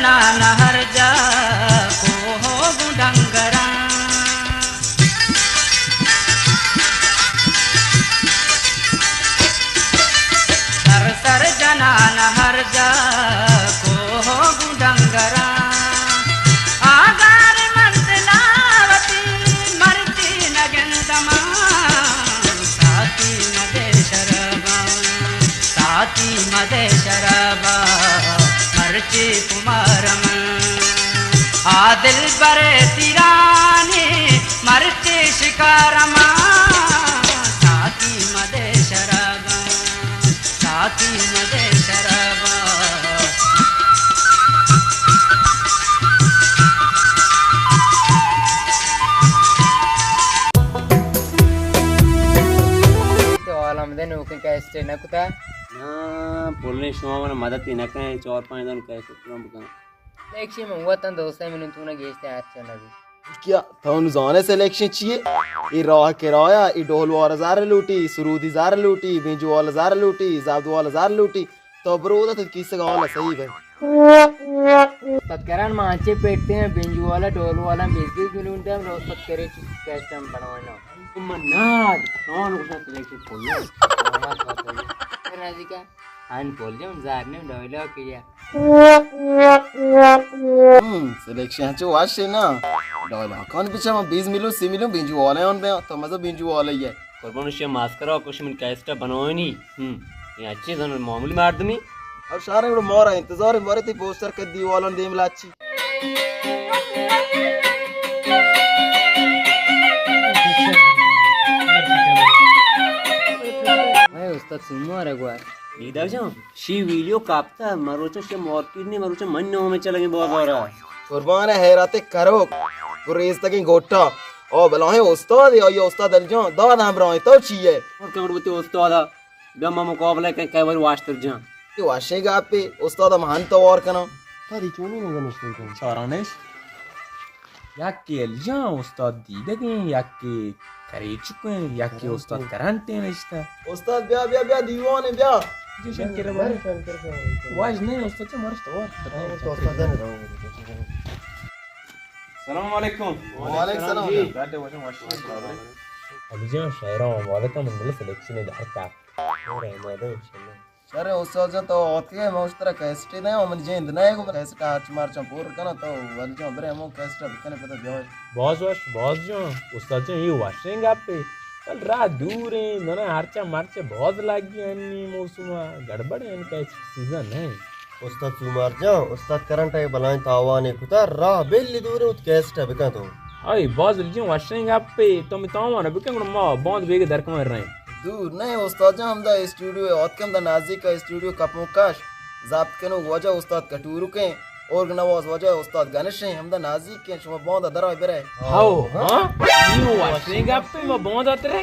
نان ہر جا کوہ گوں ڈنگراں، سر سر جنان ہر جا کوہ گوں ڈنگراں۔ آگار منزلا وتی مرچی نگندماں، ساتی مدے شراباں، ساتی مدے شراباں، مرچی کمار من۔ آ دلبر تیرانی مرچی شکار من، ساتی مدے شراباں، ساتی مدے شراباں۔ تو حالا مدے نوکیں کیسٹے نہ کتا؟ نا، پلیں شما من مدد نہ کنے، چار پانچ دن کیسٹ پورا بکن۔ سلیکشن من وطن دوستاں من تو نہ گیشتے ہر چنہ بھی۔ کیا تو نو زانے سلیکشن چیے؟ اے راہ کرایہ، اے ڈول والا زر لوٹی، سرودی زر لوٹی، بینجو والا زر لوٹی، زبد والا زر لوٹی۔ تو برو دا تو کیسے گالا صحیح بھائی۔ استاد کرن ما انچے پیٹتے ہیں، بینجو والا، ڈول والا، بیس بیس ملین دے، استاد کرے کیسٹ ہم بنوانا۔ من ناد، کون کو سلیکشن کھولنا؟ راضی کا؟ ہن پول جان زار نے ڈائیلاگ کیا۔ ہم، سلیکشن چو واش ہے نا۔ ڈائیلاگ کون پیچھے من بیس ملین، سی ملین بینجو والے ہن بیا، تو مزہ بینجو والے ہی ہے۔ قربان شیا ماسکرا کش من کیسٹا بنوانی۔ ہم، یہ اچھے زن معمولی مردمی۔ اور شارے گڑا مارا انتظار مارے تی پوسٹر کے دیوالان دیم لاچی۔ اے استاد سوموار ء گوار۔ دیدگ جان، شی ویڈیو کاپتا، مروچا شی مارکیٹ نے، مروچا من نام چلگیں بازارا۔ قربان حیرات کروک، گریزتگیں گوٹا۔ او بلاہیں استاد، یا استاد علی جان، داد ہمراہیں، تو چی ہے؟ اور کمڑ بوتے استادا۔ بیا ما مقابلہ کن کئے وری واشتر جان۔ اے وشیں گپے، استاد من ہنت توار کناں۔ تو دی چونی نہ گنشتن کن۔ چارانش۔ یکے علی جان استاد دیدگیں، یکے کریچکیں، یکے استاد کرنٹیں نشتہ۔ استاد بیا، بیا، بیا، دیوانے بیا۔ جی شنکر بھائی۔ واج نہیں استاد چہ مرش توار۔ تو استاد نے۔ السلام علیکم۔ وعلیکم السلام۔ جی۔ علی جان شاعران مبارک من دل سلیکشن دار کا۔ شر استاد جان، تو آتکگے، من اشترا کیسٹے دے، من جند نہ گو کیسٹ ہرچ مرچاں پور کناں، تو ولی جان برے ہمو کیسٹ بکنے پدا بیائے۔ باز وش، باز جان، استاد جان، یہ وشیں گپے۔ بل راہ دور ہیں، منا ہرچا مرچا باز لگی انی موسم گڑبڑ ہیں، کیسٹ سیزن نہیں۔ استاد سومار جان، استاد کرنٹ ء بلائیں تاوانے کتا، راہ بلی دور ہیں، ات کیسٹ بکن تو۔ ہائی، باز جان وشیں گپے، تو می تاوان بکن، گڑا ما باند بیگ درکمان رہیں۔ دور نہ استاد جان، ہمدا اسٹوڈیو ء آتکے، ہمدا نزیک ء اسٹوڈیو کپوں کش، ضبط کنوک واجہ استاد کٹورکیں، ارگ نواز واجہ استاد گنشیں، ہمدا نزیکیں، شما باندا درائے برے۔ ہاو، ہاں؟ اے وشیں گپے، ما باندا ترے۔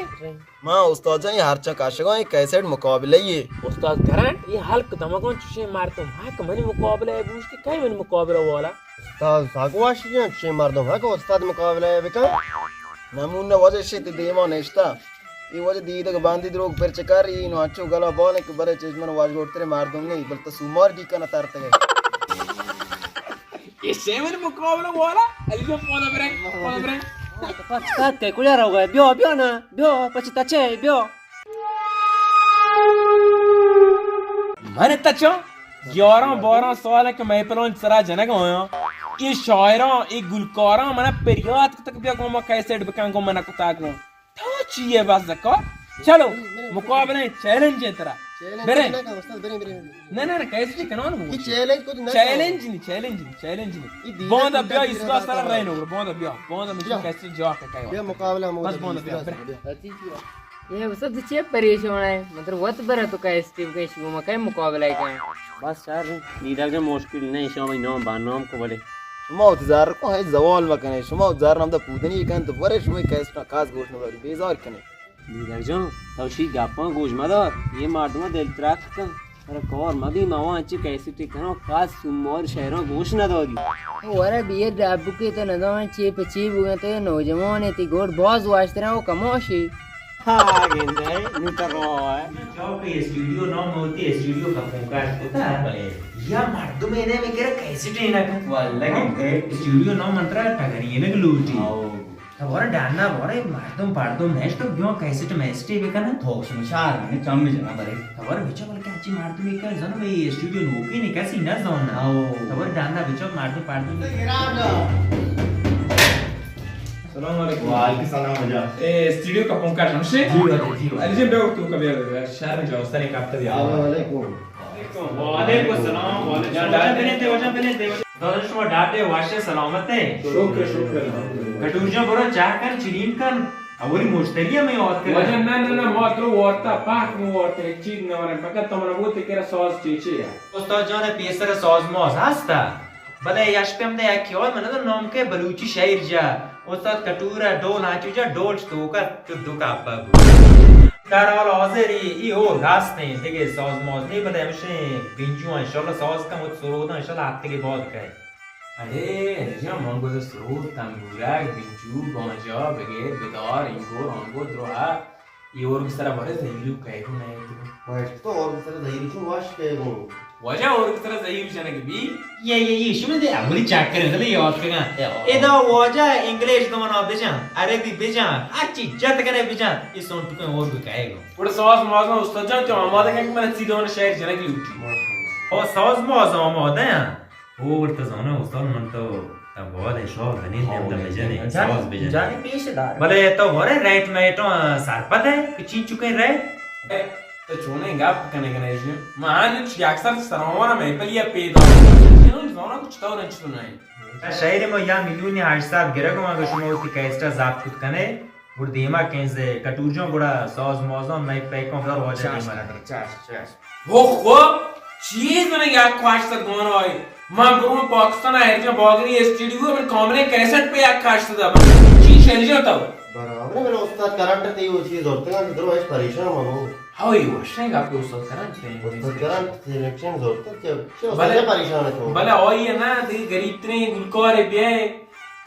ما استاد جان، اے ہرچاں کشگاں، اے کیسٹ مقابلہ یے۔ استاد کرنٹ، اے ہلک دمگاں چشیں مردم، ہک منی مقابلہ ء بوشتی، کئی منی مقابلہ والا؟ استاد سک وش جان، چشیں مردم ہک استاد مقابلہ ء بکن۔ نمونہ واجہ شت دیما نشتہ۔ اے واجہ دیدگ باندی دروگ پرچہ کار، اے نو انچو گلا بالیں کہ برے چشمن واجگورتریں مردم نہیں، بل تو سومار ڈیکن ء ترتگے۔ اے شے من مقابلہ والا، علی جان پودا برے، پودا برے۔ پچ تات کے کجا روگا ہے؟ بیو، بیو نا، بیو، پچ تچے، بیو۔ من تچو، یاراں باراں سوال کہ میں پلان سرا جنگ آیا۔ اے شاعراں، اے گلکاراں من پریات تک بیا گو ما کیسٹ بکن گو من کتا گو۔ تو چی ہے بس دکا؟ چلو، مقابلہ ہے، چیلنج ہے ترا۔ چیلنج برے۔ نہ کن، استاد، برے، برے، برے۔ نہ، نہ، نہ، کیسے کنان ہو؟ یہ چیلنج کو نہ چیلنج نہیں، چیلنج نہیں، چیلنج نہیں۔ یہ دیدہ باندا بیا، اس کا سر رہے نو، باندا بیا، باندا مجھے بیا۔ کیسے جا کے کہے۔ بیا مقابلہ ہم بس باندا بیا، بیا۔ یہ استاد تو چی پریشان ہے؟ مطلب وقت برا تو کیسے ٹیم کہیں شروع میں کہیں مقابلہ ہے کہیں؟ بس سر، دیدہ جو مشکل نہیں، شما نام با نام کو بولے۔ شما وت زر کو ہے زوال مکنے، شما وت زر نام دا پودنی کن تو برے شما کیسٹا کاس گوش نہ داری، بیزار کنے۔ دیدگ جان، تو شی گپاں گوش مدار، یہ مردم دل ترک کن، ترا کار مبی، ما وان چی کیسٹی کنو، کاس سمار شہران گوش نداری۔ ورا بیر ڈبو کے تو ندان چی پہ چی بوگن، تو یہ نوجوان ہے، تی گوڑ باز واشترا و کماشی۔ ہاں، گندے، نوں تو رو ہے۔ چوک اسٹوڈیو نام ہوتی، اسٹوڈیو کا فون کاٹ ہوتا ہے۔ بلے۔ یا مردم ہے نے میں کرا کیسٹ ہے نا۔ واللہ گندے۔ اسٹوڈیو نام منترا ٹگری ہے نا لوٹی۔ آؤ۔ تو بارے ڈانا بارے مردم پردم نشت تو کیوں کیسٹ میسٹی بکنا؟ تو سمچار میں چم میں جنا بارے۔ تو بارے بچا بلکہ اچھی مردم ایک زن میں اسٹوڈیو نوکی نے کسی نہ زون۔ آؤ۔ تو بارے ڈانا بچا مردم پردم۔ سلام علیکم۔ وعلیکم السلام بجا۔ اے، اسٹوڈیو کا پونکا شمشے؟ جی بھائی، جی بھائی۔ علی جان، بیو تو کا بیا، بیا، شہر میں جاؤ، سر ایک ہفتے بیا۔ السلام علیکم۔ وعلیکم السلام، وعلیکم السلام۔ بنے دے وجہ، بنے دے وجہ۔ دادر شما ڈاٹے واشے سلامت ہے؟ شکر، شکر، الحمدللہ۔ کٹور جان برو چاہ کن، چلیم کن، اولی مشتری ہمیں آت کن۔ وجہ نہ، نہ، نہ، ما تو وارتا، پاک مو وارتا، ایک چیز نہ ورن، فقط تمہارا بوتے کرا ساز چیچے ہے۔ استاد جان، پیسر ساز ماز ہستا؟ بلے یش پیم دے یک خیال من دو نام کے بلوچی شعر جا۔ استاد کٹور ء ڈول آنچو جا ڈول توکا تو دو کاپا بو۔ در حال حاضر ای، ای اور راستیں دیگه ساز ماز نہیں بلے ہمشیں بنجو انشاءاللہ ساز کم وت سروداں انشاءاللہ ہفتگے بعد کئے۔ اڑے ہریجان من گوزہ سرود تنبورگ بنجو بانجا بگیر بدار انگور آنگور درو ہر اے اورگ سرا بارے زہیرو کئے گوں نئے تو۔ ما اشکتو اورگ سرا زہیرو چون واش کئے گوں۔ واجہ اورگ سرا زہیرو جنگ بی۔ یہ، یہ، یہ، شما دے اولی چکر ہے، یاد کنا۔ ادا واجہ انگلش دوانا بجان، عربی بجان، ہر چی جت کنے بجان، یہ سونٹو کن اورگ کئے گوں۔ گڑا ساز مازن استاد جان، تو آمادہ کن کہ من سی دوانا شعر جنگ لوٹی۔ او ساز ماز آمادہ ہیں۔ او ورتہ زاناں استاد، من تو تا بعد شاہ بنین دیم دم جنے، ساز بجن۔ جانی پیش دار۔ بلے تو ورے ریٹ میٹوں سرپد ہے کہ چین چکے ریٹ؟ تو چونیں گپ کنے کنے جی؟ ما آج چی اکثر سراوانا میں پلیا پیدا۔ چینوں زاناں کچھ تو رنچ تو نہیں۔ شاعر ما یا میلیون ہشت سد گرگ ہوں، اگر شما وتی کیسٹا ضبط کت کنے، گڑا دیما کنزے کٹور جان گڑا ساز مازان مئے پیکاں بدار واجہ چش، دیما۔ چش، چش۔ ہو خو، چیز من یک کشت گون آئی۔ من برو پاکستان ہر جا باگری اسٹوڈیو من کاملیں کیسٹ پہ یک کشت دا۔ چی شریجا تو؟ برابر ہے، میرا استاد کرنٹ تے وہ چیز اور تنگا کہ درو ایش پریشان مبو۔ ہاں، یہ وشیں گپ استاد کرنٹ تے۔ استاد کرنٹ سلیکشن زورتا کہ، کہ استاد بلے، پریشان ہے تو۔ بلے آئی ہے نا، دیگه غریب ترین گلکار بیائے۔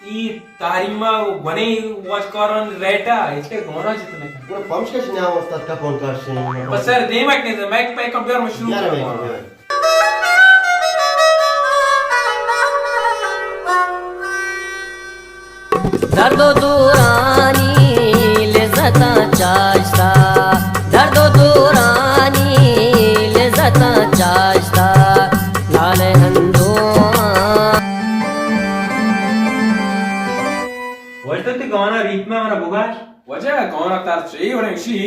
ای تحریما و گونے واجکاران ریٹا، اس کے گونا جتنے کن۔ گونا پمش کش نام استاد کا پون کاشے۔ بس سر دیمک نے، میک پیک بیار مشروع۔ بیار میک، بیار۔ درد و دورانی لذتاں چاشتا، درد و دورانی لذتاں چاشتا، لال اندوہاں۔ واجہ تو تی گانا ریتم ء منا بگش۔ واجہ گانا ترس چی ورنگ شی؟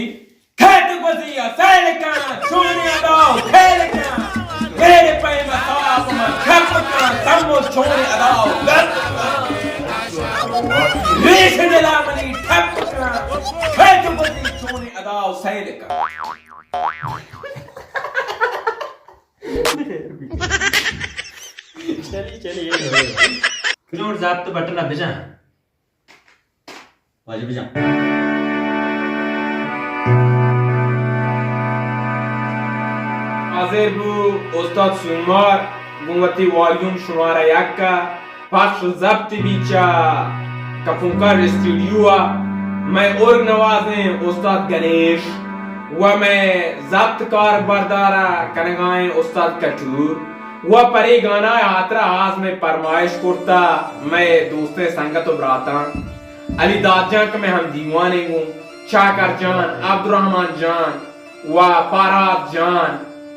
کھیت گوزی ء سیل کن، چونی ادا و کھیل کن۔ میرے پیم ء تاپ من کھپ کن، سمو چونی ادا و گرد کن۔ ریش دلا منی ٹھپ کن، کھیت گوزی چونی ادا و سیل کن۔ چلی، چلی، یہ جوڑ ضابط بٹن ء بجن۔ واجہ بجن۔ حاضر بو استاد سومار گوں وتی والیوم شمارہ یک ء پخش و ضبط بیت چہ کپونکار اسٹوڈیو ء۔ مئے ارگ نوازیں استاد گنیش و مئے ضبط کار بردار ء کنگائیں استاد کٹور و پرے گانا ء ہاترا ہاس مئے پرمائش کرتا مئے دوستیں سنگت و براتاں علی داد جان کہ مئے ہم دیوانیں گوں چاکر جان، عبدالرحمن جان و پاراد جان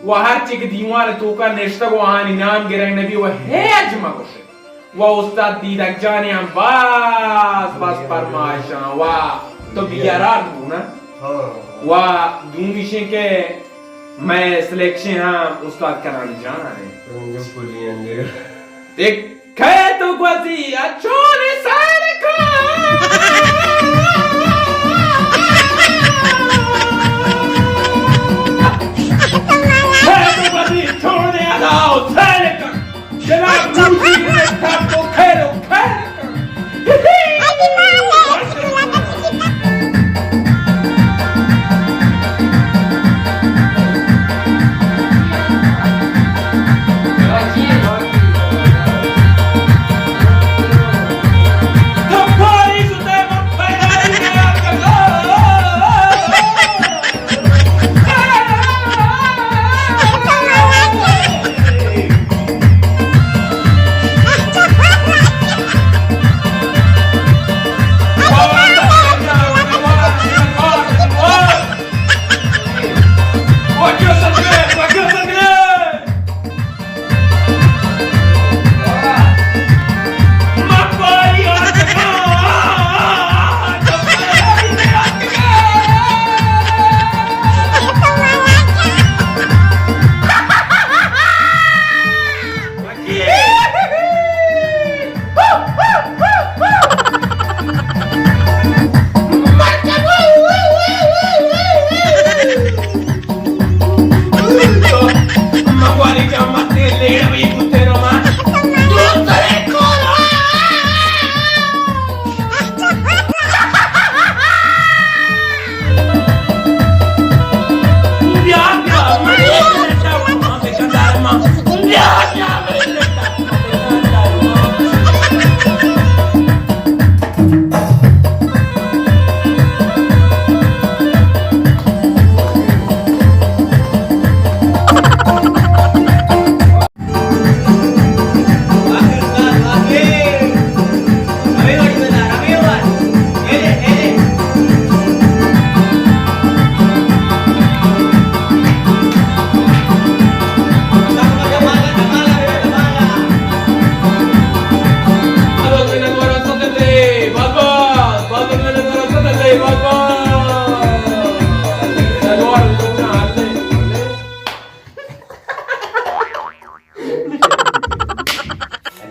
و ہر چی کہ دیوان توکا نشتگ و آہانی نام گرگ نبی و ہیچ مگوشت۔ و استاد دیدک جانی ہم باز باز پرمائشاں و تو بیارار بونا۔ ہاں۔ و دومیشیں کہ مئے سلیکشن ہم استاد کرانی جان ہے۔ دیکھ کھے تو گوزی ء چونیں سیل کن۔ کھے تو گوزی چونیں ادا و سیل کن۔ جناب روزی نے کھا تو کھیلو کھیل کن۔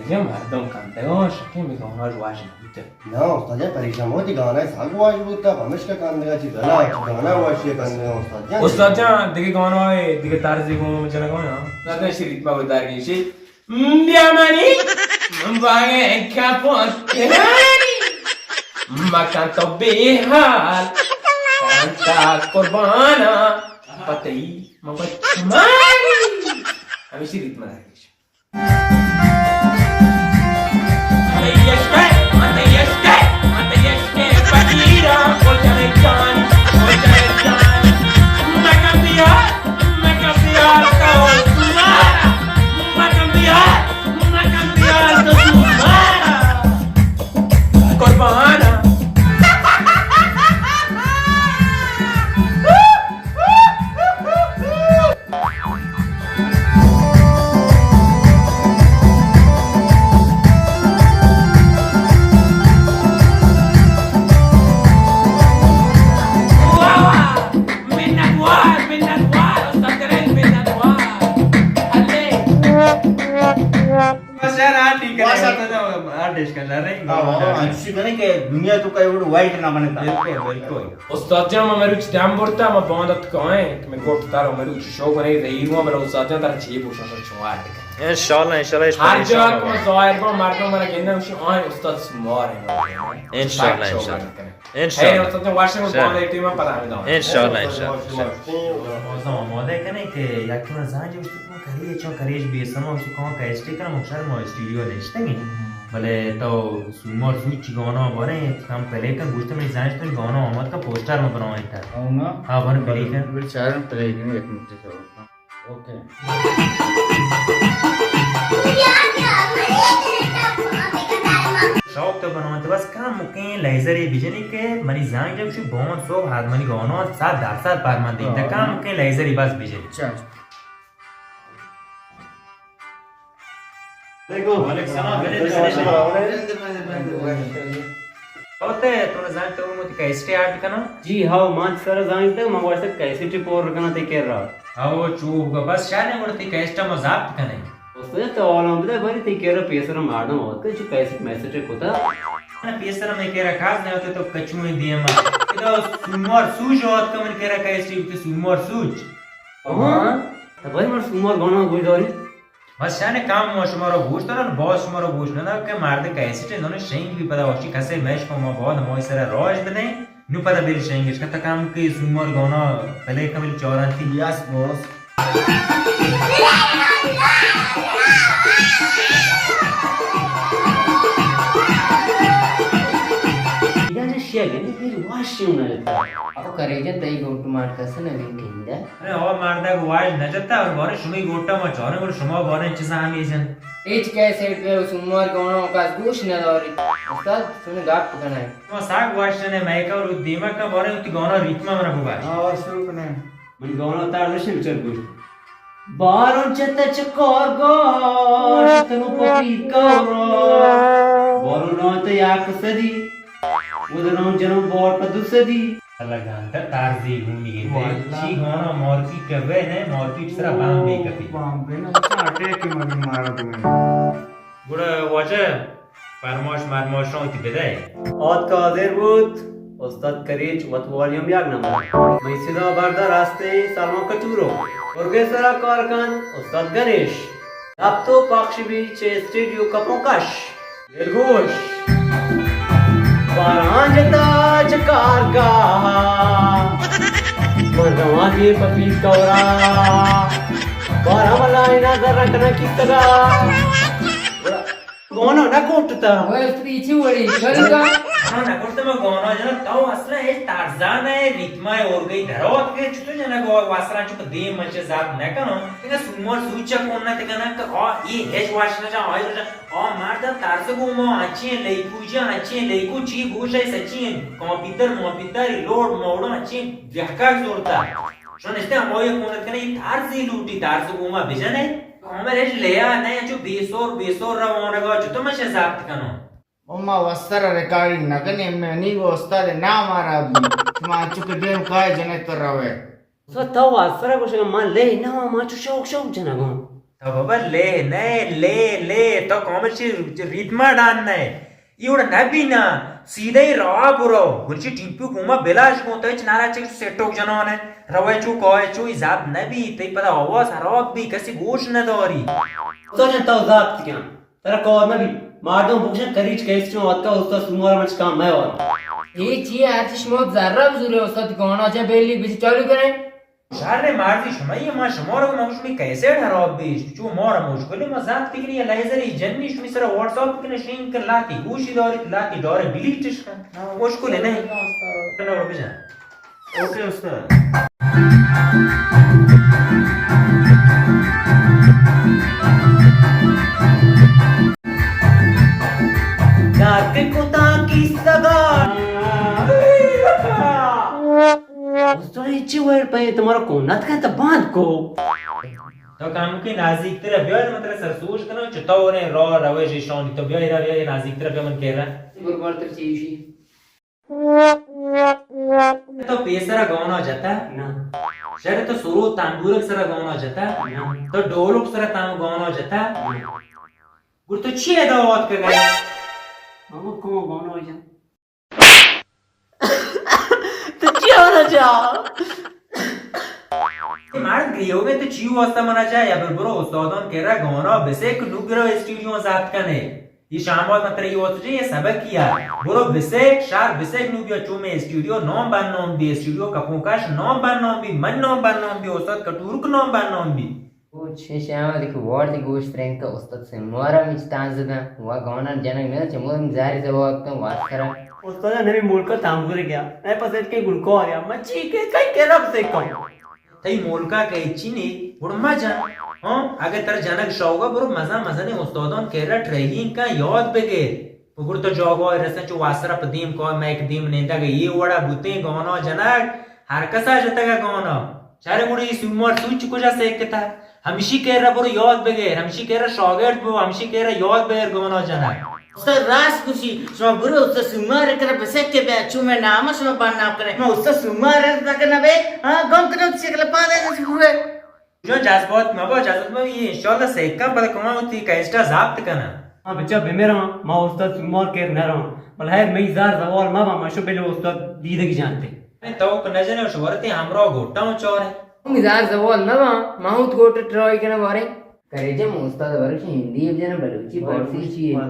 اے مردم کنتگاں، شکیں بہ گانا واش نہ بوتگ۔ نا استاد جان، پریشان مہ بوت، گانا سک واش بوتا، پمشکا کندگا چی گلا، چی گانا واشی کندگا استاد جان۔ استاد جان، دگہ گانا ہے، دگہ طرزی گون جنگا نا۔ استاد جان، شریف بابا دار گیشی۔ بیا منی باغ کپوت کنانی، مکن تو بیحال، کنتا قربانا، پتئی من بچمانی۔ ہمیشی ریتم دار گیشی۔ قربانا۔ منتوار، منتوار، استاد گرین، منتوار۔ اللہ۔ بس یار، آ ٹھیک ہے۔ بس آتا تھا، آ ڈیش کا لر رہے ہیں۔ ہاں، ہاں، ہاں، اچھی بنے کہ دنیا تو کئی وڑ وائٹ نہ بنے تا۔ بالکل، بالکل۔ استاد جان، ما مروچ ٹائم برتا، ما باند ات کائیں کہ میں گوٹ تارا مروچ شو کرے، رہی ہوں، بلے استاد جان، ترا چیئے پوشا شو چوار دکھا۔ انشاءاللہ، انشاءاللہ، اس ہر پریشان جا ہو۔ کہ ما ظاہر کو مردم مارا گندہ، اسی آئیں استاد سمار ہیں۔ انشاءاللہ، شو انشاءاللہ۔ کریں۔ انشاءاللہ۔ خیر، استاد جان، واشنگ انشاءاللہ۔ باند ٹیم پر آمدان۔ انشاءاللہ، انشاءاللہ۔ موضوع آمادہ کریں کہ یکی من زنگ جوشتی کہ من کریج، چون کریج بی ایس ایم، اسی کہاں کہ ایسٹی کنم، مکشر ما اسٹوڈیو نشتگیں۔ بلے تو سومار سوچ گانا باریں کم پلے کن، گوشت منی زنج تو گانا آمد کا پوسٹر ما بنائیں تا۔ آؤں گا۔ ہاں، بر پلے کن۔ بر چارن پلے کن، یک منٹ تو۔ اوکے۔ شوق تو بنائیں تو بس کم مکیں لیزر بجنی کہ منی زنگ جب شو بون سو حد منی گانا صد درصد پر من دیم۔ ہاں۔ کم مکیں لیزر بس بجنی۔ اچھا۔ وعلیکم السلام۔ بلے، بلے، بلے۔ ہوتے، تو نے زانتے ہو، مت کیسٹے آرٹ کنا؟ جی ہاں، ما سر زانتے، ما واسطے کیسٹے پور کنا تے کر رہا۔ ہاں، وہ چوب کا بس شانے ورتی کیسٹا ما ضبط کنے۔ استاد تو عالم بدے بری تے کر پیسر ماردم ہوتے، چو کیسٹ میسٹ کتا۔ نہ، پیسر میں کر خاص نہیں ہوتے تو کچویں دیما۔ ادا سومار سوج ہوت کا من کر کیسٹے تے سومار سوج۔ ہاں، تو بھائی من سومار گانا گوش داری۔ بس شانے کم ما شما را گوش دارن، باز شما را گوش ندار کہ مرد کیسٹ زانو شنگ بھی پدا واشی کسے مش کو ما بعد ما سر راج بدیں، نو پدا بری شنگش کتا کم کہ سومار گانا پلے کمل چارنتی۔ یس باس۔ ادا جا شیگنی پھر واشی ہونا جتا۔ او کریجن تئی گوٹ مار کسن اگن کہندہ۔ ارے ہوا مردگ واج نہ جتا اور بارے شمی گوٹا ما چاریں گوڑ شما باریں چیزا ہمیں جن۔ ہچ کیسٹ پہ سومار گانا کس گوش نہ داری۔ استاد، تنے گپ کنائے۔ ما ساگ واش نے میں کا اور دیما کا بارے تی گانا ریتما منا بگاش۔ ہاں، شروع کنائے۔ من گانا تار دشن چل گوشت. بارون چت چکار گوشت نو پپی کورا. بارون آنت یک صدی. ودنان جنم بار پہ دو صدی. اللہ گانتر تارزی گونی گندے. واللہ. چی گانا مارکیٹ کبے نے، مارکیٹ سرا بام بے کپی. بام بے نا، اٹیک مگی مارا دوئیں. گڑا واجہ، پرماش مرماشاں وتی بدئے. آتکا حاضر بوت، استاد کریچ وت والیوم یک نمبر. مئی صدا بردار ہستے سلمان کچورو. ارگے سرا کار کنت استاد گنیش. دپ تو پخش بی چہ اسٹوڈیو کپوں کش. دلگوش. باران جتا چہ کارگاہ. من روان دی پپی کورا. باران والا اینا ذرا کنا کیتگا. گانا نہ کوٹتا. اوئے، استری چی وڑی؟ چلگا. گانا نہ کوٹتا، ما گانا جنا، تو اصلا ہیچ تارزان ہے، ریتما ہے، اور گئی دھروت کے، چتو جنا گو واسرا چپ دیم مچے زاب نہ کنو. تینا سومار سوچا کون نہ تکنا کہ آ، یہ ہیچ واش نہ جا، آئی رو جا. آ، مردا تارز گو ما اچے لیکو جا، اچے لیکو چی گوش ہے سچی ہے. کمپیوٹر، ممپیوٹر، لوڈ، موڑا اچے بیہکا زورتا. شنشتے ہم آئی کون نہ تکنا، یہ تارزی لوٹی، تارز گو ما بجنے. ہمے رش لیا نہ، چو بے سور، بے سور روانگا، چو تو مشے ضبط کنو. او ما وستر ریکارڈنگ نہ کنی، منی گو استاد نام آرا بی. شما چک دیم کائے جنے تو روے. تو، تو وستر گوشگا ما لے نہ، ما چو شوق شوق جنگا. تو بابا لے نہ، لے، لے، تو کامل چی ریتما ڈان نہ. ایوڑ نہ بینا، سیدھے راہ برو. گلچی ٹیمپو گوما بلاش گون، تو ہچ نارا چک سیٹوک جنان ہے. روے چو کائے چو، ای ضبط نہ بی، تئی پدا آواز خراب بی، کسی گوش نہ داری. تو جن تو ضبط کن. ترا کار نہ بی. مردم بگشن کریچ کیس چون آتکا استاد سوموار من چکان مہ وار. اے چی ہرچی شما ذرہ بزورے استاد گانا چا بیلی بچ چالو کرے. شر مرضی شما یہ ما شما رو ما شمی کیسے خراب بیش چو ما را مشکل ما ذات تکنی یا لیزر جنی شمی سرا واٹس اپ کنے شین کن لاتی گوشی داری لاتی دارے ڈیلیٹش کن مشکل نہیں. کنو بجن. اوکے استاد. دار کے کوتا کیسگا. استاد، اے چی وڑ پہ تمہارا کو نت کن تو باند کو. تو کام کی نازیک تر بیا، من ترا سر سوج کناں، چطور ہیں راہ روش ایشانی، تو بیا، بیا، بیا، نازیک تر بیا من کہہ رہا. بربر تر چیشی. تو پیسرا گانا جتا؟ نہ. شر تو سرو تنبورک سرا گانا جتا؟ نہ. تو ڈولک سرا تان گانا جتا؟ نہ. گڑ تو چی ادا آتکگئے؟ ہمو کمو گانا جتا. تو چی ہونا چاہ؟ مرد گریوگے تو چی واسطہ منا چاہ؟ یا بر برو استادان کرا گانا بسیک نو گرو اسٹوڈیو ضبط کنے. یہ شامات متر یہ واسطہ یہ سبق کیا. برو بسیک شار بسیک نو بیا چو میں اسٹوڈیو نام بن نام بی، اسٹوڈیو کپوں کش نام بن نام بی، من نام بن نام بی، استاد کٹورک نام بن نام بی. او چھ شاما دیکھ وارد گوشت رنگ کا استاد سے مارا مچ تان زدن. وا گانا جنگ نہ چمو زاری زواب کن واسطہ. استاد نمی ملک تامبور گیا. اے پسند کے گلکار یا مچی کے کئی کرب سے کم. تئی ملکا کہ ہچی نی، گڑا مجن. ہاں، اگہ ترا جنگ شوقا برو مزن مزنیں استادان کرا ٹریننگ کن یاد بگر. گڑا تو جاگاہ رسن چو واسرا پہ دیم کار مئے کہ دیم نندگ یہ وڑا بوتیں گانا جنگ ہر کسا جتگ گانا. چارے گڑا یہ سوموار سوچ کجا سیکتا؟ ہمشی کرا برو یاد بگر، ہمشی کرا شاگرد بو، ہمشی کرا یاد بگر گانا جنگ. استاد راست گوشی، شما برو استاد سومار کرا بسکے بیا، چو میں نام شما بدنام کرے. ما استاد سومار نہ کنہ بے، ہاں، گم کنو شکل پالے نہ شروع ہے. جو جذبات مبا، جذبات مبا، یہ انشاءاللہ سیکھاں، بلے کما ہوتی کیسٹا ضبط کنا. ہاں بچا بمیراں، ما استاد سومار کر نہ رہاں. بل خیر، مئی زار زوال مبا، ما شو بلے استاد دیدگی جانتے. تو کہ نہ جنے شورتے ہمراہ گھٹا ہوں چارے. ہم زار زوال نہ باں، ما ہوں تو گوٹ ٹرائی کنہ بارے. کریجم استاد بروش ہندی بجن بلوچی پارسی چی ہے؟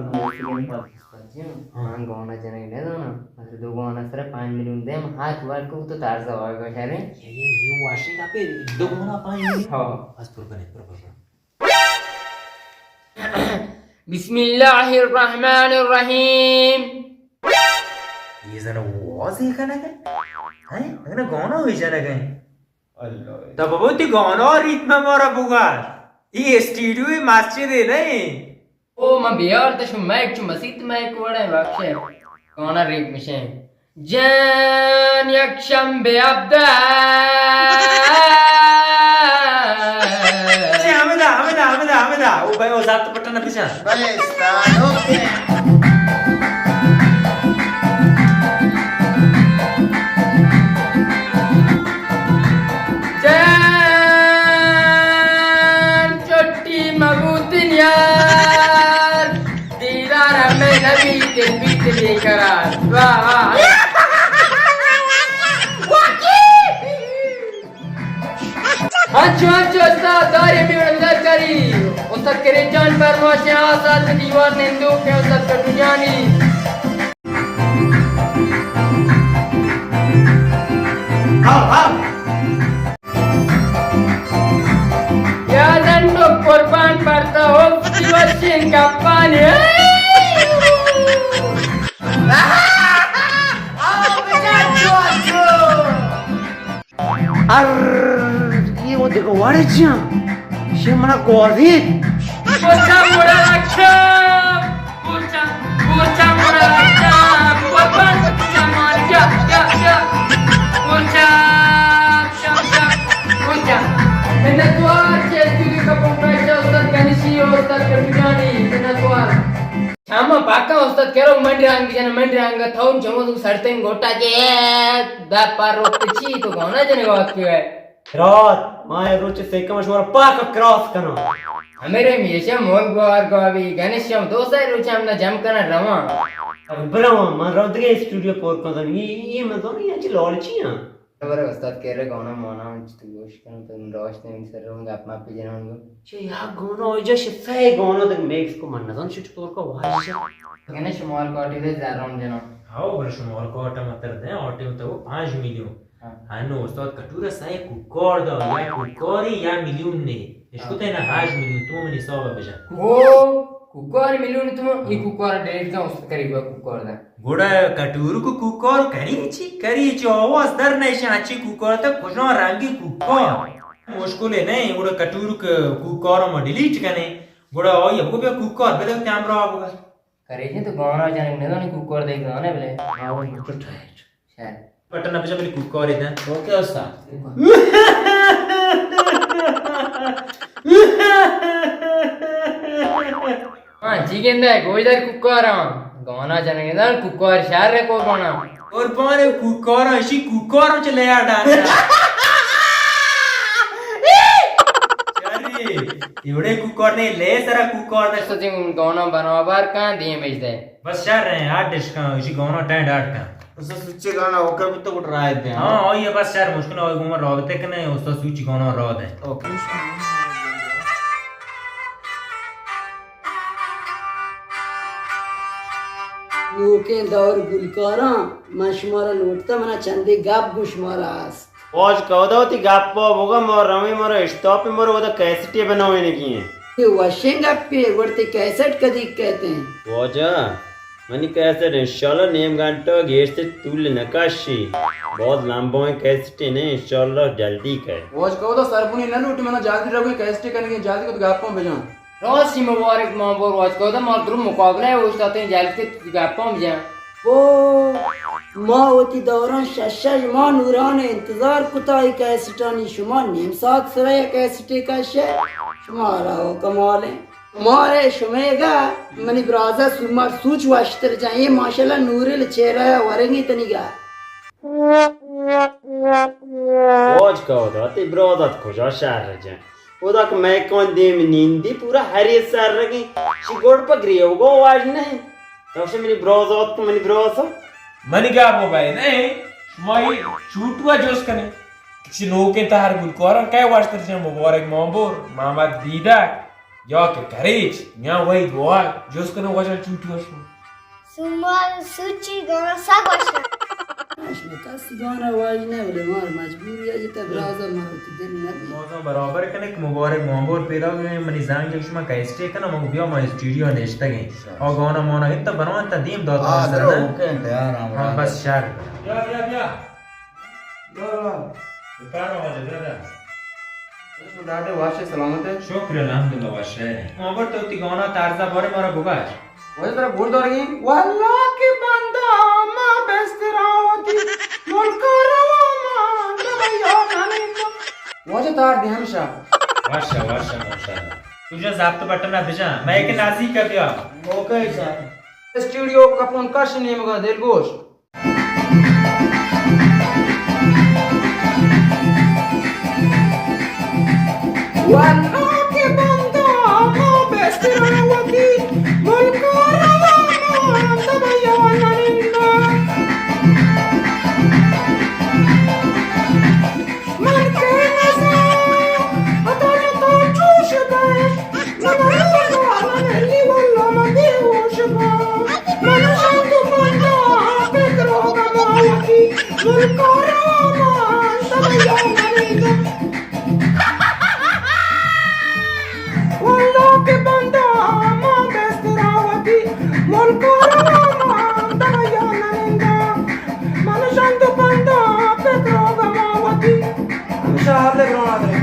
ہاں. من گانا جنگ نہ زاناں. اگر دو گانا سر پانچ میلیون دیم ہاتھ ورک کو تو تار زوال بشارے. یہ، یہ، یہ واشنگ آپ دو گانا پانچ میلیون؟ ہاں. بس پر بنے، پر بنے. بسم اللہ الرحمن الرحیم. یہ زن واضح کنگ ہے؟ ہیں؟ اگر گانا بھی جنگ ہے. اللہ. تب وہ تی گانا ریتم مارا بگار. یہ اسٹوڈیو مسجد ہے نہیں. او من بیار تشو مائک چو مسیت مائک وڑے بخشے. گانا ریپ مشین. جان یک شنبه هفده. چه، همدا، همدا، همدا، همدا. او بای، او زبط پٹن بجن. بله، استاد، اوکے. جان چٹی مبوتن یار، دیدار ہمیں نبی، دل بیت بے قرار. واہ، واہ. ہنچو، ہنچو استاد داری میوڑ اندر کری. استاد کریم جان فرماشیں آسات دیوار نندوک ءَ استاد کٹو جانی. ہاں، ہاں. یا زنڈو قربان برتا ہو، تی وشین گپانی. ار، یہ وہ دیکھو، واڑے جان، شے منا گوازی. پوچا مڑا رکھا، پوچا، پوچا مڑا رکھا، قربان پوچا مان، یا، یا، یا. پوچا، پوچا، پوچا. منتوار چہ استودیو کپن پیشہ استاد گنشی و استاد کٹوجانی، منتوار. چاما پاکا استاد کرو منڈی رنگ جن منڈی رنگ تھون چمو تو سرتیں گوٹا جے دا پر رو پچی تو گونا جنے وقت ہے. رات، ما اے روچ سیکم شمارا پاک کراس کناں. ہمے رے میشہ مول گوار گوابی، گنشم دو سہ روچ ہم نہ جم کناں رواں. برواں، من رو دگہ اسٹوڈیو پور کناں. یہ، یہ من زاناں، یہ چی لالچی ہاں. خبر ہے استاد کہہ رہے گانا مانا ہم چی تو گوش کناں، تو من راست نہیں سر رہوں گا، اپنا پی جناں گو. چی یا گانا ہو جا، شفے گانا دگہ میکس کو من نزان شو چطور کا واجہ. گنشم مال کاٹی دے زرم جناں. ہاو، بلے شمار کاٹ متر دے، آٹے تو پانچ میلیون. ہاں. ہنو استاد کٹورا سئے کوکار دا، یا کوکارے یا میلیون نے. اشکتے نا، ہشت میلیون تو منی حساب بجن. او، کوکار میلیون تو، ای کوکار ڈیٹ دا استاد کری گوا کوکار دا. گوڑا کٹورو کو کوکار کری چی؟ کری چی آواز در نیشن اچی کوکار تا کجا رنگی کوکار. مشکل نہیں، گوڑا کٹورو کو کوکار ما ڈیلیٹ کنے. گوڑا آئی ابو بیا کوکار بدل تے ہمراہ بگا. کریجیں تو گانا جنگ ندانی کوکار دے گانے بلے. ہاں، وہ بالکل ٹائٹ. شاید. بٹن نہ بجا بلے کوکار دے. اوکے استاد. ہاں، چی گندے، گوش دار کوکار ہاں. گانا جنگ ندان کوکار شہر رے کو گانا. قربان کوکار، اشی کوکار چ لیا ڈانا. چاری، ایوڑے کوکار نے لے سرا کوکار دے. سچیں گانا بنابر کن دیم اش دے. بس شر ہیں، ہر ڈش کن، اسی گانا ٹینڈ ہٹ کن. استاد سوچی گانا اوکے بھی تو کٹ رائے دے. ہاں، آئی ہے بس شر مشکل ہے، گوما رابطے کنے، استاد سوچی گانا را دے. اوکے. نوکیں دور گلکاراں، من شمارا لوٹتا، منا چندے گپ گو شمارا است. واج کہودا وتی گپا بگا، ما رویں، مارا اشتاپ، مارا ودا کیسٹے بنوینگی ہیں. یہ وشیں گپے، گڑتے کیسٹ کدی کہتے ہیں؟ واجہ، منی کیسٹ انشاءاللہ نیم گھنٹہ گیشتے طول نکشی. بہت لمبا ہیں کیسٹے نہیں، انشاءاللہ جلدی کہے. واج کہودا سربونی نہ لوٹی، منا جلدی رویں کیسٹے کنگی، جلدی کت گپاں بجان. راستی مبارک مانبور واج کہودا، ما درو مقابلہ اوشتاتیں، جلدی کت گپاں بجان. او، ما وتی دوراں شش شش ماہ نوران انتظار کتا ای کیسٹانی، شما نیم ساعت سرا یک کیسٹے کشے، شمارا ہو کمالیں. مارے شمیگا منی برازا سومار سوچ واشتر جائیں، ماشاءاللہ نورل چہرہ ورنگی تنیگا. واج کہودا، تی برازات کجا شہر جن؟ اودا کہ مئے کون دیم نیندی پورا ہری سر رگی، شی گوڑ پہ گریوگا واج نہیں. تو منی برازات، منی برازات. منی گپ بھائی نہیں، شما یہ چوٹوا جوز کنے. کسی نوکیں تہر گلکاراں کئے واشتر چہ مبارک مانبور، محمد دیدک، یا کہ کریچ، یا وحید واگ، جست کنو وشاں چوٹی وشو. سوموار سوچی گانا سک وشاں. اش میں کسی گانا واج نہ، بلے مار مجبوری ہے جتا برازا مار تو دل نہ دی. موضوع برابر کنے کہ مبارک مانبور پیدا ہوئے، منی زنگ شما کیسٹے کنا، مگو بیا ما اسٹوڈیو نشتگیں. آ گانا مانا انت بنوان تا دیم دات. آ، درو، اوکے، تیار ہاں. ہاں، بس شر. بیا، بیا، بیا. بیا، بیا. بکار آمدے، برادر. تو ڈاڈے واشے سلامت ہے؟ شکر الحمدللہ واشے. مانبور تو تی گانا طرزا بارے مارا بگاش. واجہ ترا گوش دارگی؟ واللہ کہ بندہ ما بسترا واجہ تار دی ہمیشہ۔ واشا، واشا، ماشاءاللہ۔ تو جا ضبط بٹن ءَ بجا، میں ایک نازی کا بیا۔ Okay sir. اسٹوڈیو کپون کش نیمگا دلگوش۔ واللہ کہ بندہ ما بستر وتی ملک ءَ رواں، ما دبئی ءَ نندا۔ من کہ نزاں، عطا جان تو چوش بئے، من روزانہ نلی واللہ من بے ہوش باں۔ من شنگ بندہ پترو گما وتی ملک ءَ رواں، من دبئی ءَ نندا۔ واللہ کہ بندہ ما بستر وتی ملک ءَ رواں، من دبئی ءَ نندا۔ من شنگ بندہ پترو گما وتی۔ ہمیشہ حال برو آدرے۔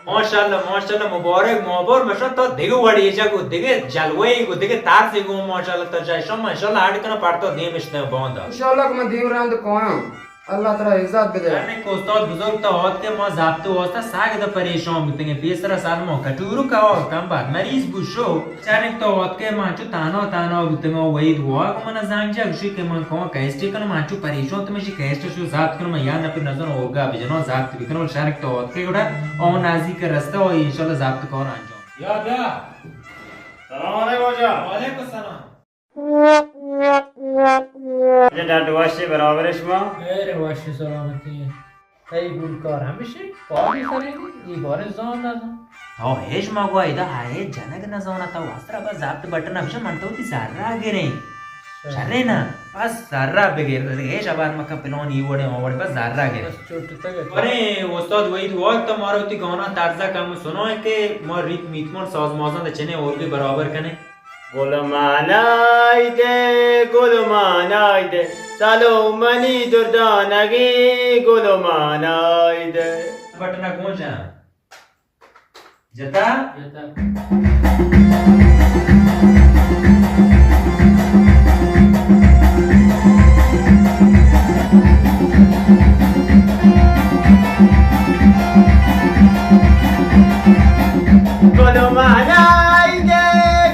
ماشاءاللہ، ماشاءاللہ، مبارک، مبارک، مشان تا دگہ وڑی جا گو، دگہ جلوے گو، دگہ طرز گو، ماشاءاللہ، تا جا شما، انشاءاللہ، اڈ کنا پڑتا دیم اشتے باندا۔ انشاءاللہ کہ من دیم رند کویاں۔ اللہ ترا عزت بدے۔ یعنی کہ استاد بزرگ تا آت کہ ما ضبط واسطہ ساگ دا پریشان بوتنگے، پیسرا سر ما کٹورو کوا کم بعد مریض بو شو۔ چارنک تو آتکے من چو تانا تانا بوتگاں، وحید واک من زنگ جا گوشی کہ من کواں کیسٹے کنوں، من چو پریشان تو مشی کیسٹ شو ضبط کنوں، من یاد نہ پر نظر اوگا بجنوں ضبط بکنوں، چارنک تو آتکے گڑا او نزدیک رستہ او انشاءاللہ ضبط کار انجام۔ یا بیا۔ سلام علیکم واجہ۔ وعلیکم السلام۔ واجہ ڈاڈ واشی برابر شما؟ خیر واشی سلامتی۔ تئی گلکار ہمیشی پادی سرینی، ای بارے زان نزان۔ تو ہیچ مگو، ادا ہیچ جنگ نزانہ، تو واسطہ بس ضبط بٹن بشن، من تو تی زرہ گریں۔ اچھا۔ شرے نا؟ بس زرہ بگر، ہیچ ابار مکن پلان ای وڑے، آ وڑے، بس زرہ گریں۔ بس چوٹ تک۔ ارے استاد وحید واک، تو مارو تی گانا طرزہ کم سنائیں کہ ما ریت میتمان ساز مازان دے چنے اور بھی برابر کنے۔ گل مانای دے، گل مانای دے، سالو منی دردانگی گل مانای دے۔ بٹنا گونجا۔ جتا؟ جتا۔ گل مانای دے،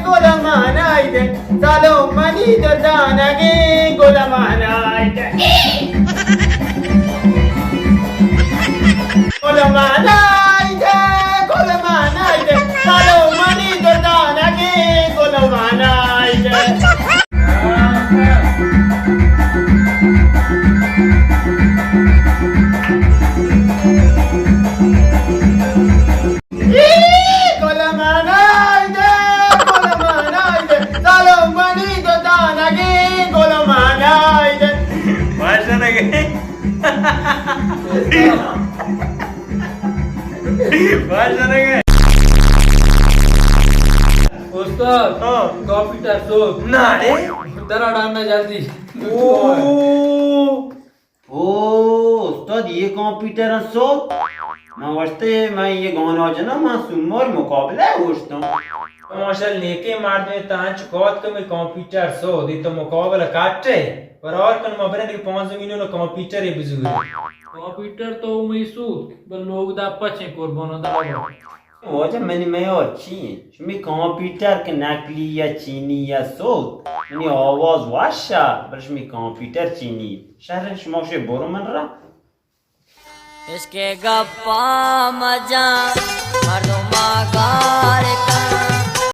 گل مانای دے، سالو منی دردانگی گل مانای دے۔ گل مانای دے، گل مانای دے، سالو منی دردانگی گل مانای دے۔ گل مانای دے، گل مانای دے، سالو منی دردانگی گل مانای دے۔ باشنگے۔ باشنگے۔ استاد، ہاں۔ کمپیوٹر سوت۔ نہ رے۔ درا ڈالنا جلدی۔ او۔ او استاد، یہ کمپیوٹر سوت؟ من وشتے، من یہ گانا جنا، من سومار مقابلہ گوشتم۔ ماشاءاللہ، نیکیں مردمے، تا انچ کات کمی کمپیوٹر سوت، یہ تو مقابلہ کٹے۔ برار کن، ما برن دیگه پانزدہ میلیون کمپیوٹر بزور۔ کمپیوٹر تو می سوت، بل لوگ دا پچیں قربان دا۔ واجہ منی میار چی انت؟ شمی کمپیوٹر کہ نقلی یا چینی یا سوت، منی آواز وش ء، بلے شمی کمپیوٹر چینی۔ شہر شما شے برو من را۔ عشق ءِ گپاں مجن، مردم ءَ گار